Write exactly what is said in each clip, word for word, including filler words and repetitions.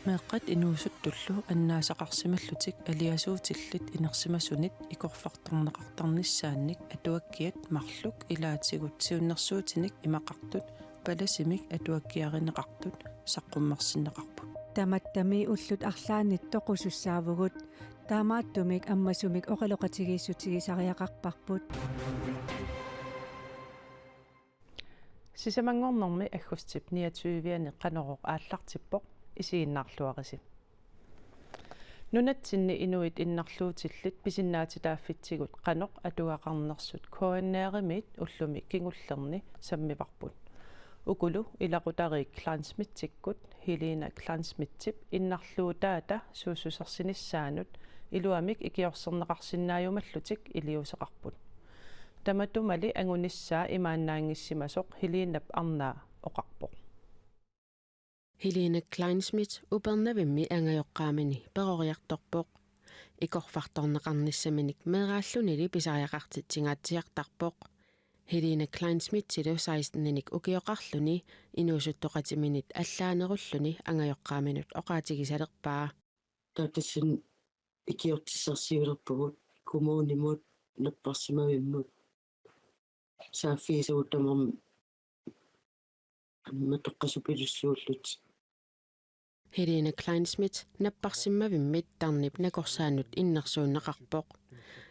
Meeqqat inuusuttullu annaasaqarsimallutik aliasuutillit inersimasunit ikorfartorneqartarnissaannik atuakkiat marluk ilaatigut siunnersuutinik imaqartut palasimik atuakkiarineqartut saqqummersinneqarput. Tamattami ullut arlaannit toqusussaavugut. Taamaattumik ammasumik oqaloqatigiissutigisariaqarparput. Sisamanngornermi aggustip niogtyve-ani Qanorooq aallartippoq, isiginnaarluarisi. Nunatsinni inuit innarluutillit pisinnaatitaaffitsigut qanoq atugaqarnersut K N R-imiit ullumi kingullerni sammivarput. Ukulu ilaqutariit Kleinschmidtikkut Helena Kleinschmidtip innarluutaata suussusersinissaanut iluamik ikiorserneqarsinnaajumallutik iliuuseqarput. Tamatumali angunissaa imaannaanngissimasoq Helenap arnaa oqarpoq. Helena Kleinschmidt Upernavimmi angajoqqaamini peroriartorpoq. Ikorfartorneqarnissaminik meeraallunili pisariaqartitsingaatsiartarpoq. Helena Kleinschmidtilu seksten-inik ukioqarluni inuusuttoqatiminit allaanerulluni angajoqqaaminut oqaatigisalerpaa. Taava tassani ikiortissarsiulerpugut kommunimut, napparsimavimmut. Saaffigisagut tamarmik matoqqasupilussuullutik. Helena Kleinschmidt napparsimmavimmit tarnip nakorsaanut innersuunneqarpoq.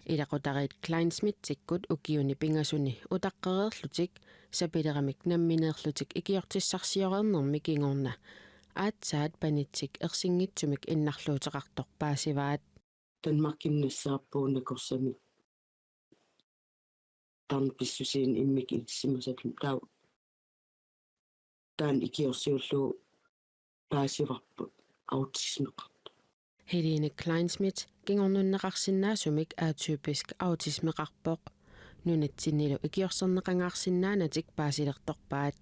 Ilaqutariit Kleinschmidtikkut ukiuni pingasuni utaqqereerlutik sapileramik nammineerlutik ikiortissarsioreernermi kingorna aatsaat panitsik ersinngitsumik innarluuteqartoq paasivaat. Danmarkimi nassaarpugut nakorsamik tarnip pissusianut immikkut ilissimasatut, taava taanna ikiorsiullugu paasivarput autismeqartoq. Helene Kleinschmidt kingornunneqarsinnaasumik atypisk autismeqarpoq. Nunatsinnilu ikiorserneqangaarsinnaanatik paasilertorpaat.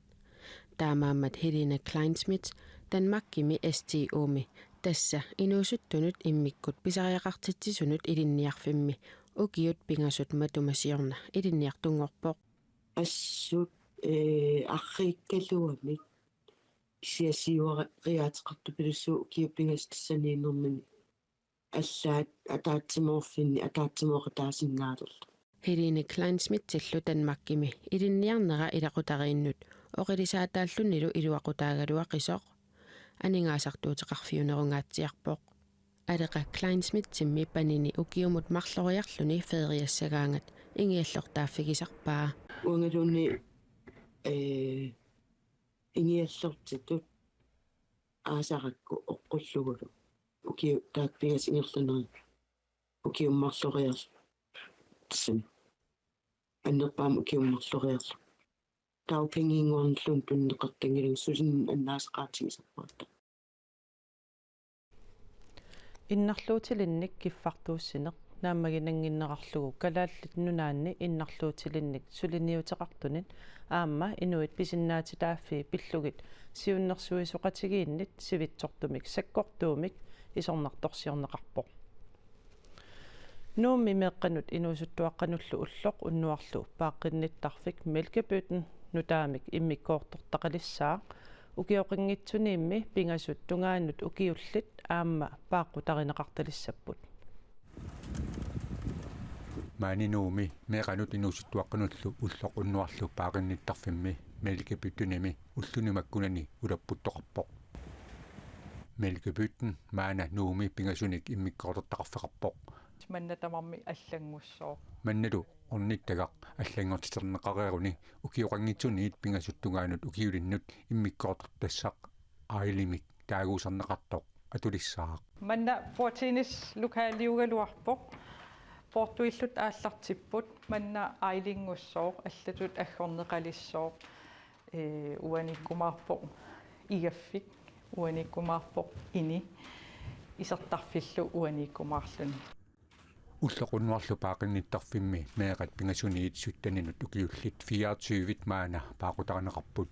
Taamaammat Helene Kleinschmidt Danmarkimi S T U-mi, tassa inuusuttunut immikkut pisariaqartitsisunut ilinniarfimmi, ukiut pingasut matuma siorna ilinniartunngorpoq. Assut, ee, arriikkaluamik issiasiuariaateqartupilussuuvoq ukiut pingasut tassaniinnermini allaat ataatsimoorfinni ataatsimooqataasinnaalerlugu. Helene Kleinschmidtillu Danmarkimi ilinniarnera ilaqutariinnut oqilisaataallunilu iluaqutaagaluaqisoq aningaasartuuteqarfiunerungaatsiarpoq. Aleqa Kleinschmidtimmi panini ukiumut marloriarluni feriassagaangat ingiallortaaffigisarpaa. Uangaluunniit, ee, ingiallortitut aasarakku oqqullugulu. Ukiut taakku pingasut ingerlanerit ukiumut marloriarlugit. Tassami. Annerpaamik ukiumut marloriarlugit. Dagpengeinngornerluunniit tunineqartanngilagut, sulinnut annaasaqaatigisarpakka. Innarluutilinnik kiffartuussineq naammaginannginnerarlugu Kalaallit Nunaanni innarluutilinnik suliniuteqartunit aamma inuit pisinnaatitaaffii pillugit siunnersuisoqatigiinnit sivitsortumik sakkortuumik isornartorsiorneqarpoq. Nuummi meeqqanut inuusuttuaqqanullu ulloq unnuarlu paaqqinnittarfik Mælkebøtten nutaamik immikkoortortaqalissaaq, ukioqanngitsuniimmi pingasut tungaannut ukiullit aamma paaqqutarineqartalissapput. Maani Nuummi meeqqanut inuusuttuaqqanullu ulloq unnuarlu paaqqinnittarfimmi Mælkebøttenimi ulluni makkunani ulapputtoqarpoq. Mælkebøtten maanna Nuummi pingasunik immikkoortortaqarfeqarpoq. Manna tamarmi allanngussooq. Mannalu ornittagaq allanngortiterneqareeruni ukioqanngitsuniit pingasut tungaannut ukiulinnut immikkoortortassaq Ailimik taaguusarneqartoq atulissaaq. Manna bordtennislokaaliugaluarpoq. Bordtuilluta aallartipput, manna Ailingussooq, allatut aggorneqalissooq. Ee, uaniikkumaarpoq igaffik, uaniikkumaarpoq ini, isertarfillu uaniikkumaarluni. Ulloq unnuarlu paaqqinnittarfimmi meeqqat pingasuniit sytteninut ukiullit fireogtyvit maanna paaqqutarineqarput.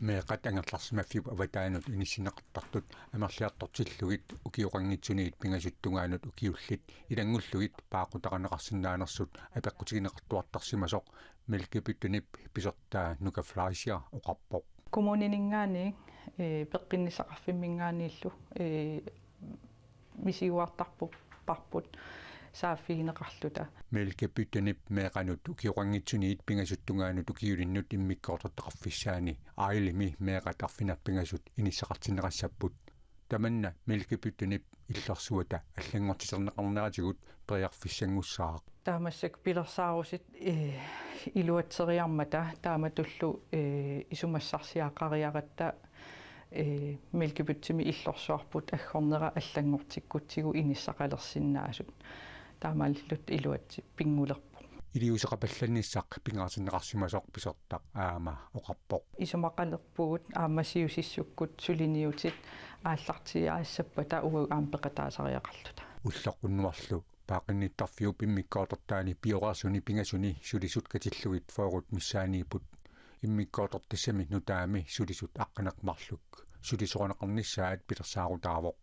Meeqqat angerlarsimaffiup avataanut inissinneqartartut amerliartortillugit ukioqanngitsuniit pingasut tungaannut ukiullit ilanngullugit paaqqutarineqarsinnaanersut apeqqutigineqartuartarsimasoq Mælkebøttenip pisortaa Nuka Fleischer oqarpoq. Kommunininngaanniit, ee, peqqinnissaqarfimminngaanniillu, ee, misiliuartarparput saaffigineqarluta. Mælkebøttenip meeqqanut ukioqanngitsuniit pingasut tungaanut ukiulinnut immikkoortortaqarfissaani Ailimi meeqqat arfineq-pingasut inissaqartinneqassapput. Tamanna Mælkebøttenip illorsuata allanngortiterneqarneratigut periarfissanngussaaq. Taamaassaq pilersaarutit, ee, iluatseriarmata taamatullu, ee, isumassarsiaqariaratta, ee, Mælkebøttemi illorsuarput aggornera allanngortikkutsigu inissaqalersinnaasut. Taamaalilluta iluatsit pinngulerpoq. Iliuuseqapallannissaq pingaartinneqarsimasoq pisortaq aamma oqarpoq. Isumaqalerpugut aamma siusissukkut suliniutit aallartiaassappata uagut aamma peqataasariaqarluta. Ulloq unnuarlu paaqqinnittarfiup immikkoortortaani pioreersuni pingasuni sulisut katillugit fyrret missaaniipput. Immikkoortortassami nutaami sulisut aqqaneq-marluk sulisoqarneqarnissaat pilersaarutaavoq.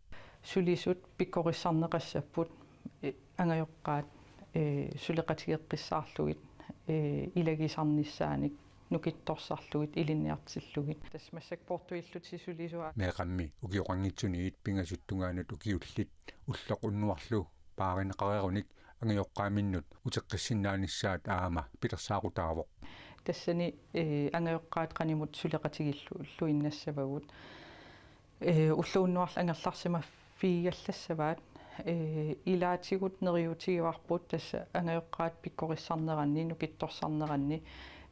Sulisut pikkorissarneqassapput, ee, angajoqqaat, ee, suleqatigeqqissaarlugit, ee, ilagisarnissaanik nukittorsarlugit ilinniartillugit. Tassa massakkut poortuillutik sulisut. Meeqqammi ukioqanngitsuniit pingasut tungaanut ukiullit ulloq unnuarlu paarineqareerunik angajoqqaaminnut uteqqissinnaanissaat aamma pilersaarutaavoq. Tassani, ee, angajoqqaat qanimut suleqatigilluinnassavagut. Ee, ulloq unnuarlu angerlarsimaffigigallassavaat, ee, ilaatigut neriuutigaarput tassa angajoqqaat pikkorissarneranni, nukittorsarneranni,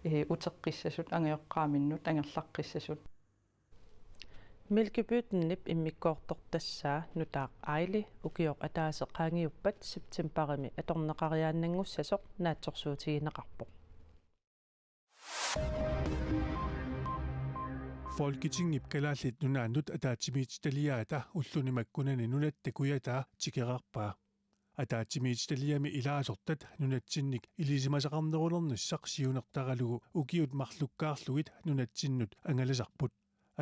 ee, uteqqissasut angajoqqaaminnut angerlaqqissasut. Mælkebøttenip immikkoortortassaa nutaaq Aili ukioq ataaseq qaangiuppat septembarimi atorneqariaannanngussasoq naatsorsuutigineqarpoq. Folketingip Kalaallit Nunaannut ataatsimiititaliaata ulluni makkunani nunatta kujataa tikeraarpaa. Ataatsimiititaliami ilaasortat nunatsinnik ilisimasaqarnerulernissaq siunertaralugu ukiut marlukkaarlugit nunatsinnut angalasarput.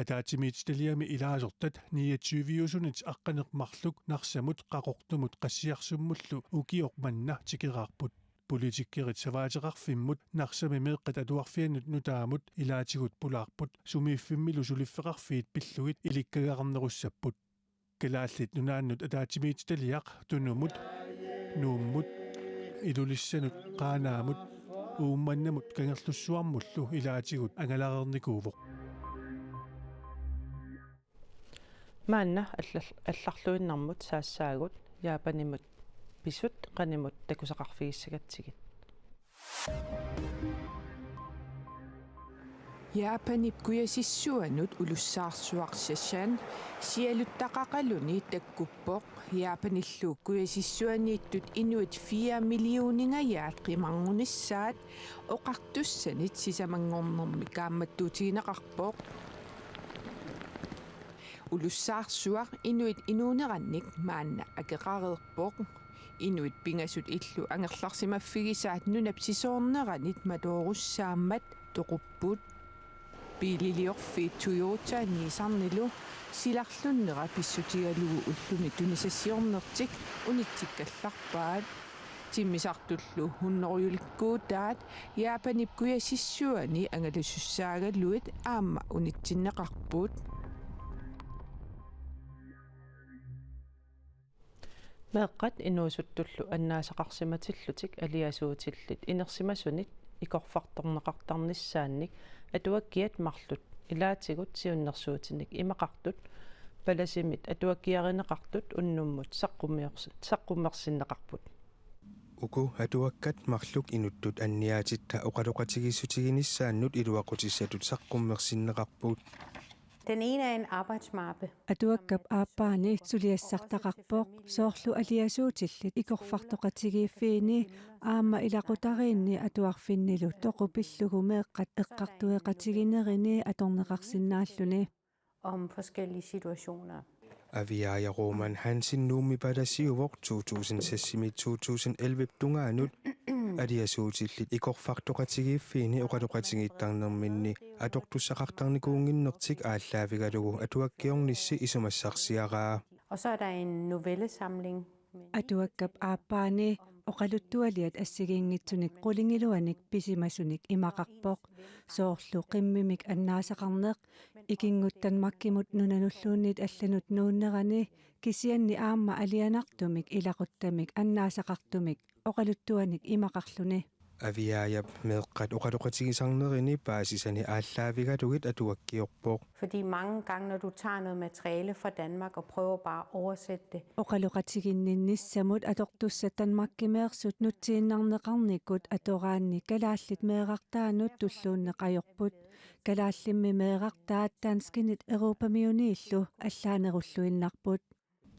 Ataatsimiititaliami ilaasortat niogtyve-usunit aqqaneq-marluk Narsamut, Qaqortumut Qassiarsummullu ukioq manna tikeraarput. Politikerit savaateqarfimmut Narsami meeqqat atuarfiannut nutaamut ilaatigut pulaarput sumiiffimmilu suliffeqarfiit pillugit ilikkagaqarnerussapput. Kalaallit Nunaannut ataatsimiititaliaq Tunumut, Nuummut, Ilulissanut, Qaanaamut, Uummannamut Kangerlussuarmullu ilaatigut angalareernikuuvoq. Maanna allal-, allarluinnarmut saassaagut Japanimut pisut qanimut takusaqarfigissagatsigit. Japanip kujasissuanut ulussaarsuaq Sashan sialuttaqaqaluni takkuppoq. Japanillu kujasissuaniittut inuit fire millioningajaat qimarngunissaat oqartussanit sisamanngornermi kaammattuutigineqarpoq. Ulussaarsuaq inuit inuunerannik maanna akeqareerpoq. Inuit pingasut illu angerlarsimaffigisaat nunap sisoorneranit matoorussaammat toqupput. Biililiorfiit Toyota Nissanilu silarlunnera pissutigalugu ulluni tunisassiornertik unitsikkallarpaat. Timmisartullu hunnorujulikkuutaat Japanip kujasissuani angalasussaagaluit aamma unitsinneqarput. Meeqqat inuusuttullu annaasaqarsimatillutik aliasuutillit inersimasunit ikorfartorneqartarnissaannik atuakkiat marluk ilaatigut siunnersuutinik imaqartut palasimit atuakkiarineqartut unnummut saqqummiors-, saqqummersinneqarput. Uku atuakkat marluk inuttut anniaatitta oqaloqatigiissutiginissaannut iluaqutissatut saqqummersinneqarput. Den ene er en arbejdsmappe. Atuakkap aappaani suliassartaqarpoq, soorlu aliasuutillit ikorfartoqatigiiffiini aamma ilaqutariinni atuarfinnilu toqu pillugu meeqqat eqqartueqatiginerini atorneqarsinnaalluni. Om forskellige situationer. Aviaaja Roman Hansen Nuummi palasiuvoq to tusind seksimiit to tusind elleve tungaanut aliasuutillit ikorfartoqatigiiffiini oqaloqatigiittarnerminni atortussaqartarnikuunnginnertik aallaavigalugu atuakkiornissi isumassarsiaraa. Og så er der en novellesamling. Atuakkap aappaani oqaluttualiat assigiinngitsunik qulingiluanik pisimasunik imaqarpoq, soorlu qimmimik annaasaqarneq, ikinngut Danmarkimut nunanulluunniit allanut nuunnerani, kisianni aamma alianartumik ilaquttamik annaasaqartumik oqaluttuanik imaqarluni. Aviaajap meeqqat oqaloqatigisarnerini paasisani aallaavigalugit atuakkiorpoq. Fordi mange gange, når du tager noget materiale fra Danmark og prøver bare at oversætte det, Oqaloqatiginninnissamut atortussat Danmarkimeersut nutsiinnarneqarnikut atoraanni kalaallit meerartaannut tulluunneq ajorput. Kalaallimmi meerartaat danskinit Europamiuniillu allaanerulluinnarput.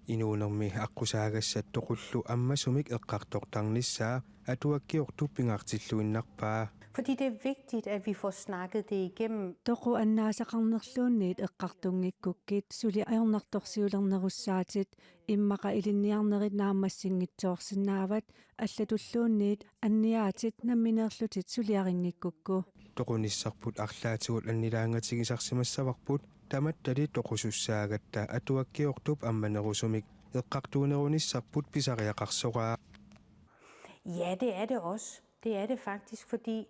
Inuunermi aqqusaagassat toqullu ammasumik eqqartortarnissaa atuakkiortup pingaartilluinnarpaa. Fordi det er vigtigt, at vi får snakket det igennem. Toqu annaasaqarnerluunniit eqqartunngikkukkit suli ajornartorsiulernerussaatit, immaqa ilinniarnerit naammassinngitsoorsinaavaat, allatulluunniit anniaatit nammineerlutit suliarinngikkukku. Toqunissarput arlaatigut annilaangatigisarsimassavarput, tamattali toqusussaagatta atuakkiortup ammanerusumik eqqartuunerunissarput pisariaqarsoraa. Ja, det er det også. Det er det faktisk, fordi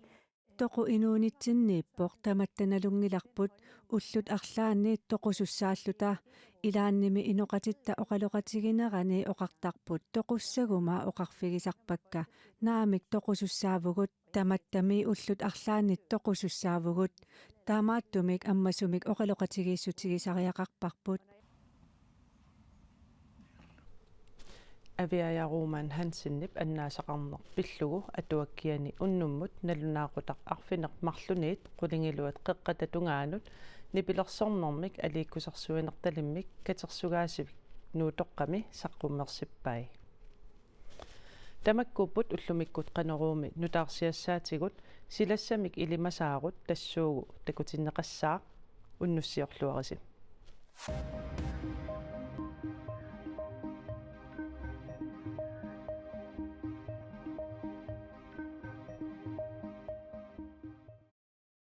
Toqu inuunitsinniippoq, tamatta nalunngilarput ullut arlaanni toqusussaalluta. Ilaannimi inoqatitta oqaloqatiginerani oqartarput toqussaguma oqarfigisarpakka: Naamik, toqusussaavugut. Tamattami ullut arlaannit toqusussaavugut. Taamaattumik ammasumik oqaloqatigiissutigisariaqarparput. Aviaaja Roman Hansenip annaasaqarneq pillugu atuakkiani unnummut nalunaaqutaq arfineq marluniit qulingiluat qeqqata tungaanut nipilersornermik aliikkusersuinertalimmik katersugaasivik Nuutoqqami saqqummersippai. Tamakkuupput ullumikkut Qanoruumi nutaarsiassaatigut, silassamik ilimasaarut tassuugu takutinneqassaaq, unnussiorluarisi.